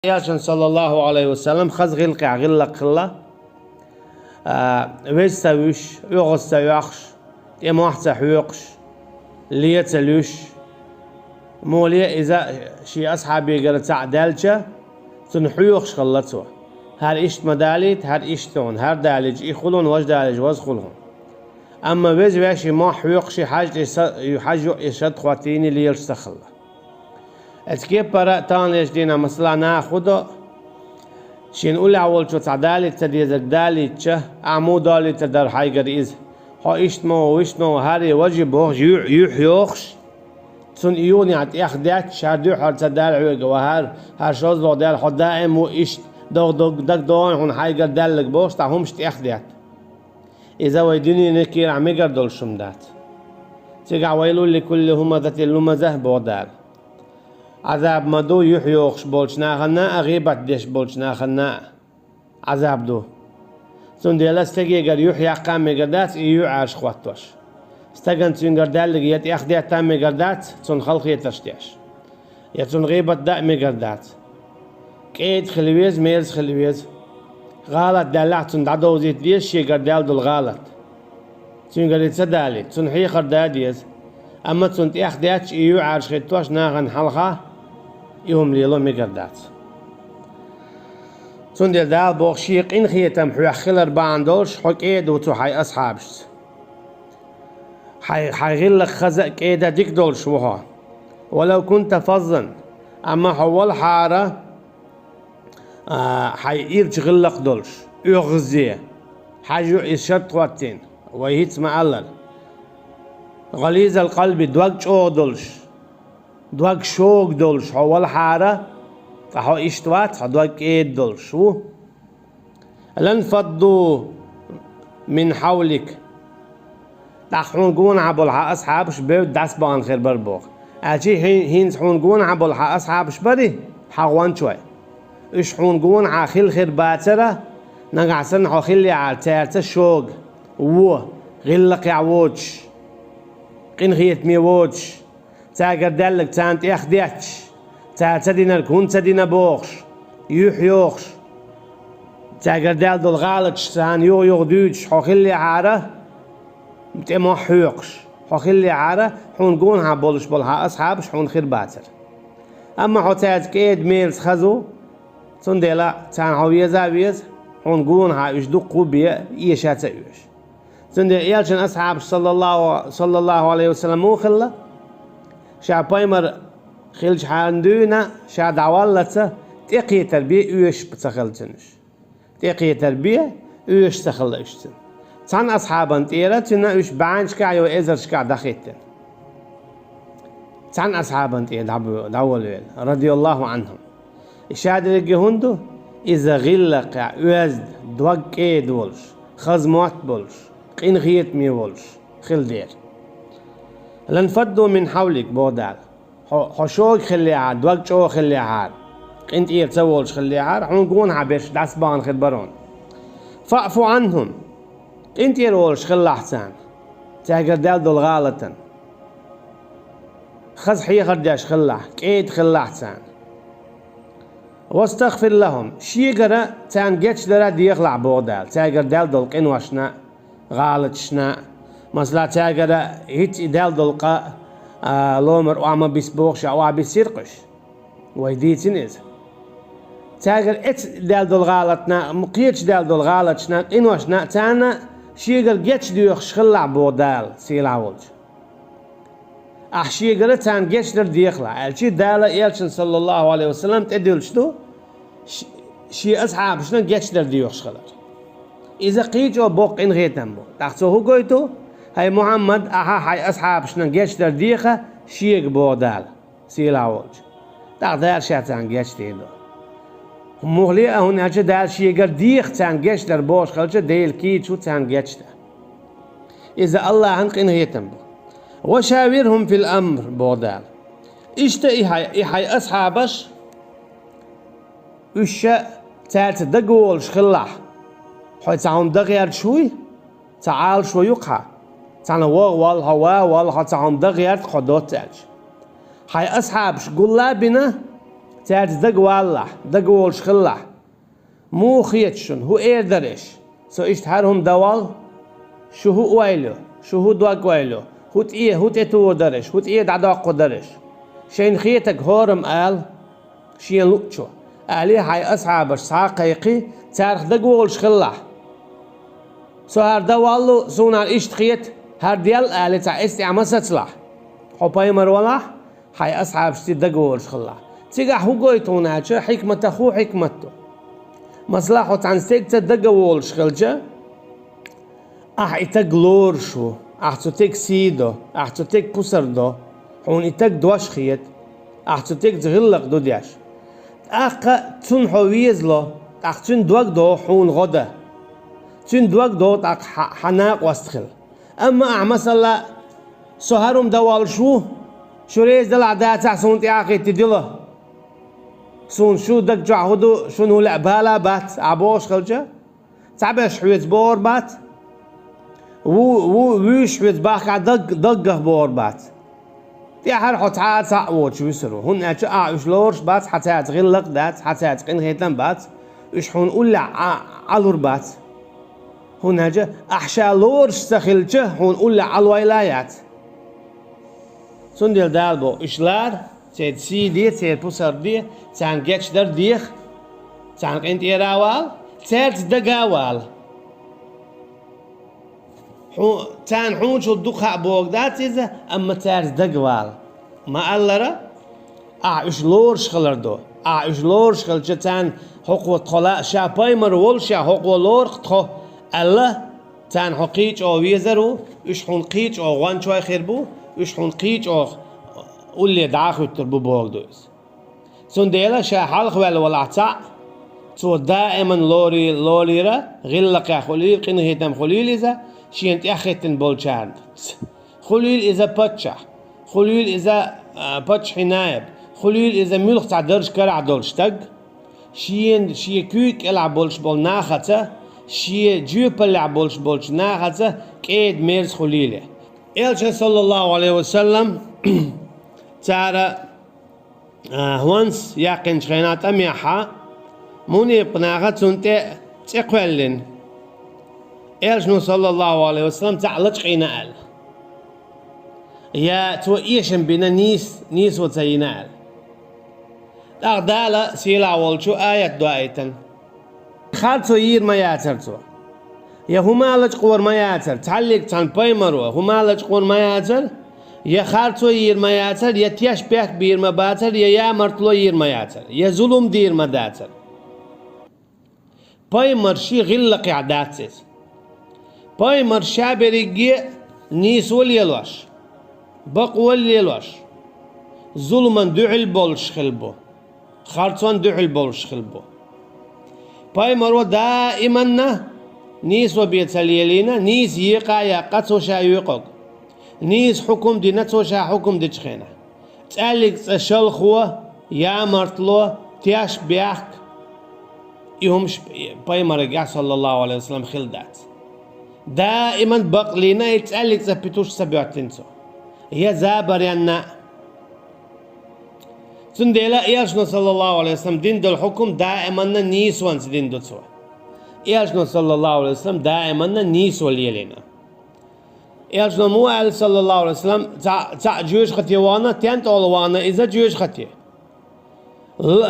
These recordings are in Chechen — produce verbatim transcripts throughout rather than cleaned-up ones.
Элчан, саллаллаху алейхи ва саллам, хаза гӀиллакхехь гӀиллакх хилла, а, веза ца вуьсуш, оьгӀаз ца оьхуш, тӀе мохь ца хьоькхуш, лен ца луьйш, муха ле иза шен асхьабегара цхьаъ даьлча, цунна хьоьхуш хилла цо. ХӀара иштта ма далийта, хӀара иштта хьуна, хӀара далийча и хуьлу хьуна, важа далийча ваза хуьлу хьуна. Амма веза ваьш и мохь хьоькхуш, и хьажа тӀе са-, и хьажа юкъа и шад хӀоттийна лелаш ца хилла. Оцу кеппара таханлерчу дийнахь, масала, наха хӀун до, шена уллехь волчо цхьа далийта ца дезарг далийтича, ахьа муха далийтар дара хьайгара иза? Хьо иштта ма ву, вуьшта ма ву, хӀара важа бохуш, юьхь, юьхь йохуш, цунна и юханехь тӀехдетташ, хӀара дуьххьара ца даьлла хьоьга, ва хӀара, хӀара шозлагӀа даьлла, хьо даим ву иштта, догӀа дог-, дагадогӀу хьуна хьайгара даьлларг бохуш, цхьа хӀумаш тӀехдетта. Иза вай дуьненан кийрахь мегар долуш хӀума дац. Цигахь: «Вайлул ликулли хӀумазатил лумаза», боху Дала. Ӏазаб ма ду юьхь йохуш болчу нахана а, гӀийбат деш болчу нахана а Ӏазаб ду. Цундела стегегара юьхь яккха а мегар дац, и юьхь Ӏаьржа хӀоттош. Стагана цуьнгара даьлларг я тӀехдетта а мегар дац, цунна халахетарш деш. Я цунна гӀийбат дан а мегар дац. КӀеда хила веза, мерза хила веза. ГӀалат даьллахь, цунна дӀадовзийта деза шегара даьлла долу гӀалат. Цуьнгара и ца далийта, цунна хьехар дан а деза. Амма цунна тӀехдетташ, и юьхь Ӏаьржа хӀиттош нахана хьалха и хӀума лело мегар дац. Цундела Дала боху, шен къинхетам хьоьх хилар бахьана долуш, хьо кӀеда ву цу хьайн асхьабашца. Хьайн, хьайн гӀиллакх хаза а, кӀеда а дика долуш ву хьо. «Валав кунта фаззан», амма хьо валахьара, а, хьайн ирча гӀиллакх долуш, оьгӀазе, хьажа юкъа иза шад хӀоттийна, вай хӀинца ма-аллара. «ГӀализал къалби», дог чӀогӀа долуш, дог шога долуш хьо валахьара, ткъа хьо иштта вац, хьо дог кӀеда долуш ву. «Ланфадду мин хьавлик». ТӀаккха хьуна гонахьа болу хьан асхьабаш бевдда дӀасабахана хир бара боху. Аьлча хӀин-, хӀинца хьуна гонахьа болу хьан асхьабаш барий, хьан гӀончой? Уьш хьуна гонахьа хилла хир бацара, нагахь санна хьо хиллехьара цаьрца шога, вон, гӀиллакхехь воцуш, къинхетаме воцуш, цаьргара даьлларг царна тӀехдетташ, цара ца динарг хӀунда ца дина бохуш, юьхь йохуш, цаьргара даьлла долу гӀалаташ царна юха-юха дуьйцуш хьо хиллехьара, тӀе мохь хьоькхуш хьо хиллехьара, хьуна гонахьа болуш болу хьан асхьабаш хьуна хир бацара. Амма хьо цаьрца кӀеда, мерза хаза ву, цундела царна хьо веза а веза, хьуна гонахьа уьш дуккха а бен, эша а ца оьшу. Цундела Элчан асхьабаш, саллаллаху, саллаллаху алейхи ва саллам, муха хилла? Ша пайхамар хиллачхьана дуьйна, ша дӀаваллалц тӀекхетар бен оьшуш ца хилла цуьнан уьш. ТӀекхетар бен оьшуш ца хилла уьш цуьнан. Цхьана асхьабан тӀера цуьнан уьш бӀеннашкахь я эзаршкахь дӀахӀиттина. Цхьана асхьабан тӀера дӀабо-, дӀаволавелла, радияллаху анхум. И ша дерриге хӀунда ду? Иза гӀиллакхехь оьзда, дог кӀеда волуш, хаза мотт болуш, къинхетаме волуш хилла дера. «Ланфадду мин хьавлик», боху Дала. Хьо, хьо шога хиллехьара, дог чӀогӀа хиллехьара, къинтӀера ца волуш хиллехьара, хьуна гонахьа берш дӀасабахана хир бара хьуна. «Фаъфу анхум», къинтӀера волуш хилалахь царна, цаьргара даьлла долу гӀалатан. Хаза хьехар деш хилалахь, кӀеда хилалахь царна. «Вастагфир лахум», шегара царна гечдар а дехалахь, боху Дала, цаьргара даьлла долу къиношна, гӀалаташна. Масала, цаьргара хӀинца и даьлла долу къа, а, ломара охьа ма бисса бохуш, охьа биссийра-кх уьш. Вай дийцина иза. Цаьргара эцна даьлла долу гӀалатна, кхечу даьлла долу гӀалаташна, къиношна, царна шегара гечдоьхуш хилалахь, боху Дала, сийлахь волчу. Ахь шегара царна гечдар дехалахь, аьлча, Дала Элчан, саллаллаху алейхи ва саллам, тӀедуьллуш ду ш-, шен асхьабашна гечдар доьхуш хилар. Иза кхечо боккха къинхетам бу. ТӀаккха цо хӀун гойту? «ХӀай Мухьаммад, ахьа хьайн асхьабашна гечдар деха шега», боху Дала, сийлахь волчу. ТӀаккха Дала ша царна гечдийр ду. Муххале а, хӀунда аьлча Дала шегара деха царна гечдар бохуш хилча, Делан кийча ву царна гечдар. Иза Аллахьан къинхетам бу. «Ва шавирхум фил амр», боху Дала. Иштта и хьай, и хьайн асхьабаш, уьш ша цаьрца дагаволуш хилалахь. Хьо цхьа хӀума дан гӀерташ вуй? Цхьа Ӏалашо ю-кх хьан? Цхьана вогӀу валла хьо, ва валла хьо, цхьа хӀума дан гӀерта хьо доцца аьлча. Хьайн асхьабаш гулла а бина, Цаьрца дагавалалахь, дагаволуш хилалахь. Муха хета шуна, хӀун эр дара аш? Со иштта хӀара хӀума дан воллу? Шу хӀун ойла ю? Шу хӀун дог ойла ю? ХӀун тӀе, хӀун тӀетухур дара аш? ХӀун тӀе дӀадоккхур дара аш? Шайна хетарг хӀораммо ала шен луъучо, алий хьайн асхьабаш схьа а кхайкхий, царах дагаволуш хилалахь. Со хӀара дан воллу, суна хӀара иштта хета, хӀара делла алий цхьа эс тӀехь ма сацалахь. Хьо пайхамар валахь, хьайн асхьабашций дагаволуш хилалахь. Цигахь хӀун гойту хьуна аьлча, хьикматах хӀун хьикмат ду? Масала, хьо цхьана стегца дагаволуш хилча, ахь и стаг лоруш ву, ахь цу стеган сий до, ахь цу стеган пусар до, хьуна и стаг дош хета, ахь цу стегца гӀиллакх ду деш. ТӀаккха цунна хьо везало, тӀаккха цуьнан дог догӀу хьуна гӀо дан. Цуьнан дог догӀу тӀаккха хьан, хьан накъост хила. Амма ахь, масала, со хӀара хӀума дан воллуш ву, шу реза далахь дацахь, суна тӀе а хӀиттий дила. Суна шу даг чохь хӀун ду, шуна хӀун лаьа бала а бац, ахь бохуш хилча, цхьаберш хьоьца бохур бац, ву, ву, вуьйш хьоьца бахкахь даг, даггах бохур бац. ТӀаьхьара хьо цхьа а цхьаъ воцуш вуьсур ву, хӀунда аьлча ахь уьш лоруш бац, хьан цаьрца гӀиллакх а дац, хьан цаьрца къинхетам а бац, уьш хьуна уллехь Ӏа-, Ӏалур бац. ХӀунда аьлча ахь ша лоруш ца хилча, хьуна уллехь Ӏалойла а яц. Цундела Дала боху, уьш лара, церан сий де, церан пусар де, царна гечдар деха, царна къинтӀера а вала, цаьрца дага а вала. Хьу-, царна хьуначул дукха а бохург дац иза, амма цаьрца дага вала. Ма-аллара, ахь уьш лоруш хилар ду. Ахь уьш лоруш хилча, царна хӀокхо тхо лаа, ша пайхамар волуш, ша хӀокхо лору-кх тхо аьлла, царна хьо кхин а чӀогӀа везар ву, уьш хьуна кхин а чӀогӀа гӀончой хир бу, уьш хьуна кхин а чӀогӀа улле дӀа а хуьттур бу бохург ду иза. Цундела ша хьалхаваьлла валахь цхьаъ, цо даиман лори-, лорийра, гӀиллакхехь хуьлийла, къинхетам хуьлийла иза, шена тӀехӀиттина болчарна. Хуьлийла иза паччахь, хуьлийла иза, а, паччахьан наиб, хуьлийла иза муьлхха цхьа дарж карахь долуш стаг, шена, шен куьйга кӀелахь болуш болу нахаца, шен жоьпаллехь болуш болчу нахаца кӀеда-мерза хуьлийла. Элчан, саллаллаху Ӏалайхи ва саллам, цара а, хӀонс яьккхинчу хенахь тӀамехьа, мунепакъ наха цунна тӀе цӀе кхоьллина. Элчано, саллаллаху Ӏалайхи ва саллам, цхьаъ лачкъийна аьлла. Я цо эшам бина нийс-, нийсо ца йина аьлла. ТӀаккха Дала сийлахь волчу аят доуьйтина. Харцо йийр ма яцара цо. Я хӀума лачкъор ма яцара, цхьаллиг цхьана пайхамаро хӀума лачкъор ма яцара, я харцо йийр ма яцара, я тешнабехк бийр ма бацара, я ямартло йийр ма яцара, я зулум дийр ма дацара. Пайхамарший гӀиллакхехь дац иза. Пайхамар ша берриге а нийсо лелош, бакъо лелош, зуламан дуьхьал болуш хилла бу. Харцонна дуьхьал болуш хилла бу. Пайхамаро даиманна нийсо бен ца лелийна, нийса екъа а яьккха цо ша екъаг. Нийса хьукум дина цо ша хьукум дечу хенахь. ЦӀаьллиг цӀа шалхо, ямартло, тешнабехк, и хӀумаш пайхамаргахь, саллаллаху Ӏалайхи ва саллам, хилла дац. Даиман бакълийна и цӀаьллиг цӀа питуш ца боьттина цо. Я забаренна а. Цундела Элчано, саллаллаху Ӏалайхи ва саллам, дина долу хьукум даиманна нийсонца дина ду цо. Элчано, саллаллаху Ӏалайхи ва саллам, даиманна нийсо лелийна. Элчано муха аьлла, саллаллаху Ӏалайхи ва саллам, цхьа, цхьаъ жоьжахате вахана, тӀентӀолла вахана иза жоьжахате. Л-,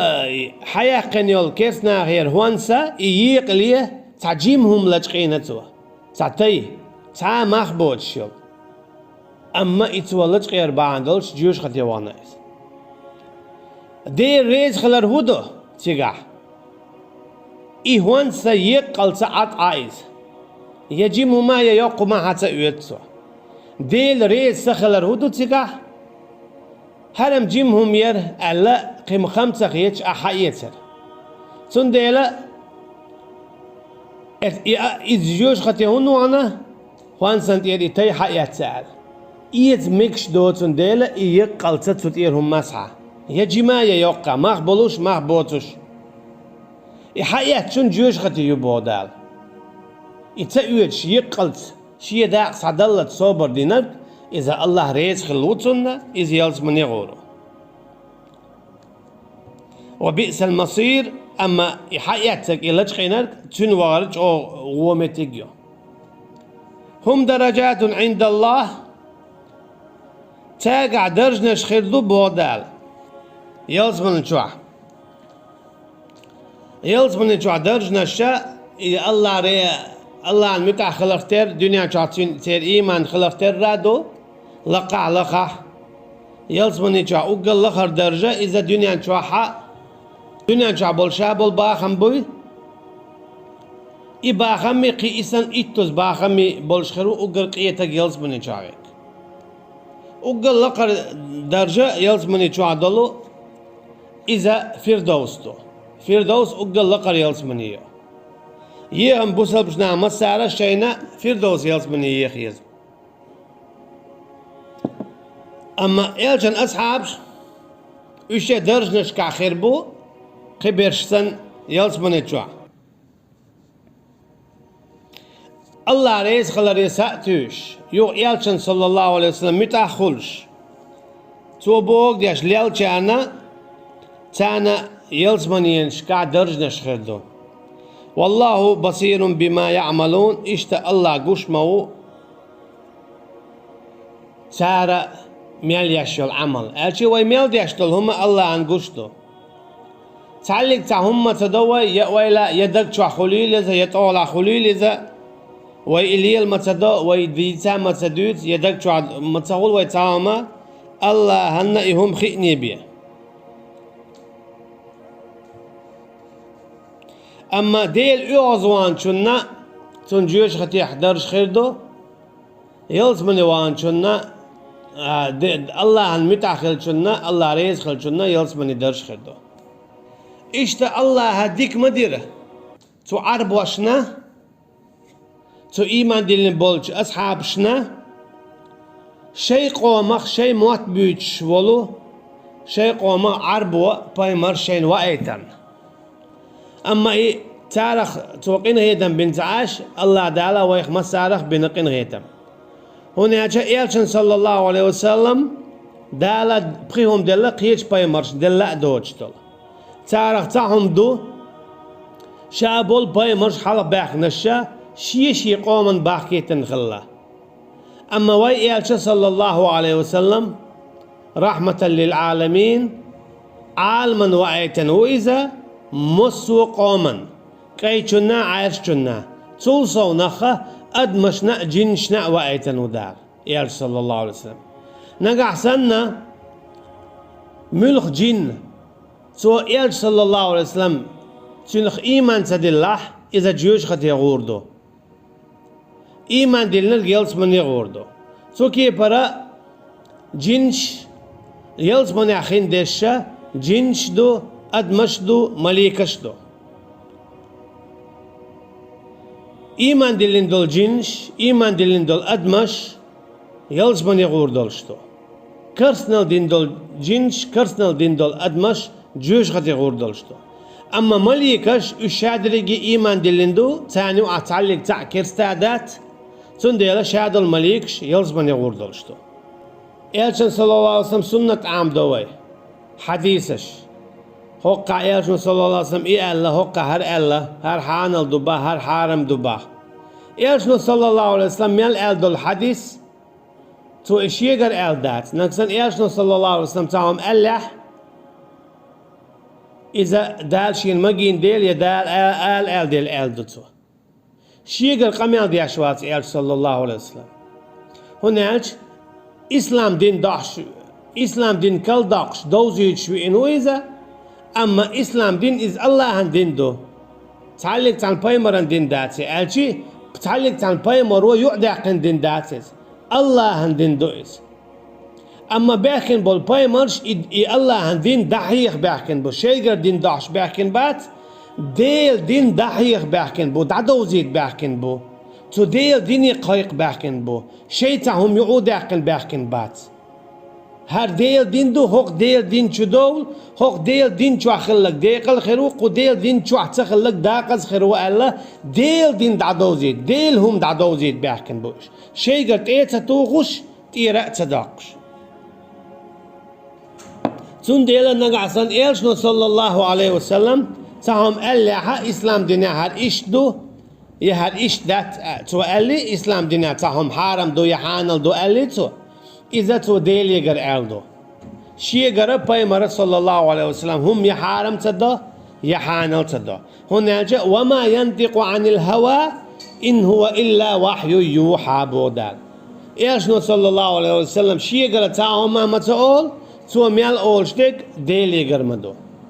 хьаяьккхина йолу керстанахера хӀонса и екъале цхьа жима хӀума лачкъийна цо. Цхьа тай, цхьа а мах боцуш йолу. Амма и цо лачкъер бахьана долуш жоьжахате вахана иза. Дела реза хилар хӀун ду цигахь? И хӀонса еккъалца Ӏад Ӏа иза. Я жима хӀума, я йоккха хӀума хьан ца оьцу цо. Дела реза ца хилар хӀун ду цигахь? ХӀара-м жима хӀума яра аьлла, кхин хам ца хеташ ахь хьаэцара. Цундела, и а, иза жоьжахате хӀунда вахана? ХӀонсан тӀера и тай хьаэцна аьлла. Эца мегаш доцун дела, и еккъалца цу тӀера хӀума масхьа. Я жима, я йоккха, мах болуш, мах боцуш. И хьаэцначун жоьжахате ю боху Дала. И ца оьцуш еккъалца, шен дакъа схьадаллалц собар динарг, иза Аллахь реза хилла ву цунна, иза ялсамане гӀур ву. وبئس المصير, амма и хьаэццаг, и лачкъийнарг цуьнан вахар чӀогӀа вон меттиг ю. هم درجات عند الله, цаьргахь даржнаш хир ду, боху Дала, ялсамани чохь. Ялсамани чохь даржнаш, и Аллахь ре-, Аллахьан муьтӀахь хиларх терра, дуьнен чохь цуьн-, церан ийман хиларх терра а ду, лакхахь а лахахь. Ялсамани чохь уггар лахара даржа, иза дуьнен чохь а, дуьнен чохь болу ша болу бахам буй. И бахамми, кхин и санна иттаза бахамми болуш хир ву уггар къен стаг ялсамани чохь верг. Уггар лакхара даржа ялсамани чохь долу, иза Фирдовс ду. Фирдовс уггар лакхара ялсамани ю. Ехам бусалбачу наха массара а шайна Фирдовс ялсамани еха еза. Амма Элчан асхьабаш, уьш шайн даржнашкахь хир бу, кхиберш санна, ялсамани чохь. Аллахь реза хиларе сатуьйсуш, юха Элчан, саллаллаху Ӏалайхи ва саллам, муьтӀахь а хуьлуш, цо бохург деш леллачарна, царна ялсаманенашкахь даржнаш хир ду. والله بصير بما يعملون, иштта Аллахь гуш ма ву цара мел еш йолу Ӏамал. Аьлча вай мел деш долу хӀума Аллахьан гуш ду. Цхьаллиг цхьа хӀума ма ца до вай, я ойла, я даг чохь хуьлийла иза, я тӀехула хуьлийла иза. Вай и лела ма ца до, вай дийца ма ца дуьйцу, я даг чохь ма ца хуьлу вай цхьа хӀума, Аллахьанна и хӀума хиъний бен. Амма Дела оьгӀазваханчунна, цунна жоьжахатехь даржа хир ду, ялсамане ваханчунна, а, де-, Аллахьан муьтӀахь хиллачунна, Аллахь реза хиллачунна ялсамане даржа хир ду. Иштта Аллахьа дика ма дира цу Ӏарбошна, цу ийман диллина болчу асхьабашна, шайн къомах шайн мотт буьйцуш волу, шайн къомах Ӏарбо пайхамар шайна ваийтарна. Амма и царах цо къинхетам бина ца Ӏаш, Аллахь Дала вайх массарах бина къинхетам. ХӀунда аьлча Элчан, саллаллаху Ӏалайхи ва саллам, Дала пхи хӀума делла, кхечу пайхамаршна делла а доцуш долу. Царах цхьа хӀума ду, ша болу пайхамарш хьалха баьхкинарш шен-шен къоман бахкийтина хилла. Амма вай Элча, саллаллаху Ӏалайхи ва саллам, рахьматан лил Ӏаламин, Ӏаламан ваийтина ву иза, массо а къоман, къайчунна а, Ӏаьржачунна а, цул совнаха адамашна а, жинашна а ваийтина ву Дала, Элча, саллаллаху Ӏалайхи ва саллам. Нагахь санна, муьлха жин, цо Элча, саллаллаху Ӏалайхи ва саллам, цуьнах ийман ца диллахь, иза жоьжахате гӀур ду. Ийман диллинарг ялсамане гӀур ду. Цу кепара жинаш, ялсаманехь хин дезаш жинаш ду, адамаш ду, маликаш ду. Ийман диллина долу жинаш, ийман диллина долу адамаш ялсамане гӀур долуш ду. Керстанал дина долу жинаш, керстанал дина долу адамаш жоьжахате гӀур долуш ду. Амма маликаш, уьш шадерриге ийман диллина ду, царна юкъахь цхьаллиг цхьаъ керста а дац, цундела шадолу маликаш ялсамане гӀур долуш ду. Элчан, саллаллаху Ӏалайхи ва саллам, суннат Ӏамадо вай, хьадисаш. ХӀокхахь Элчано, саллаллаху Ӏалайхи ва саллам, и аьлла, хӀокхахь хӀара аьлла, хӀара хьанал ду бах, хӀара хьарам ду бах. Элчано, саллаллаху Ӏалайхи ва саллам, мел аьлла долу хьадис, цо и шегара аьлла дац. Нагахь санна Элчано, саллаллаху Ӏалайхи ва саллам, цхьа хӀума аьллехь, иза Дала шена магийна дела я Дала а-, ала аьлла дела аьлла ду цо. Шегара къамел деш вац Элча, саллаллаху Ӏалайхи ва саллам. ХӀунда аьлча ислам дин дохьуш, ислам дин калдоккхуш, довзуьйтуш веана ву иза, амма ислам дин иза Аллахьан дин ду. Цхьаллиг цхьана пайхамаран дин дац, аьлчи, цхьаллиг цхьана пайхамаро юкъадаьккхина дин дац иза. Аллахьан дин ду иза. Амма баьхкина болу пайхамарш и, и Аллахьан дин дӀахьеха баьхкина бу, шайгара дин дохьуш баьхкина бац, Делан дин дӀахьеха баьхкина бу, дӀадовзийта баьхкина бу. Цу Делан дине кхайкха баьхкина бу, шайн цхьа хӀума юкъа даьккхина баьхкина бац. ХӀара Делан дин ду, хӀокху Делан дин чу довла, хӀокху Делан дин чохь хилларг декъал хир ву, кху Делан дин чохь ца хилларг декъаза хир ву аьлла, Делан дин дӀадовзийта, Делан хӀума дӀадовзийта баьхкина бу уьш. Шайгара тӀе а ца тухуш, тӀера а ца доккхуш. Цундела нагахь санна Элчано, саллаллаху алейхи ва саллам, цхьа хӀума аьллехьа, ислам динехь хӀара иштта ду, я хӀара иштта дац, а, цо аьлли, ислам динехь цхьа хӀума хьарам ду, я хьанал ду аьлли цо, иза цо Делегара аьлла ду. Шегара пайхамара, саллаллаху алейхи ва саллам, хӀума я хьарам ца до, я хьанал ца до. ХӀунда аьлча: «Ва ма янтикъу анил хава, ин хува илла вахью юха», боху Дала. Элчано, саллаллаху алейхи ва саллам, шегара цхьа хӀума ма ца олу, цо мел олуш дерг Делегара ма ду.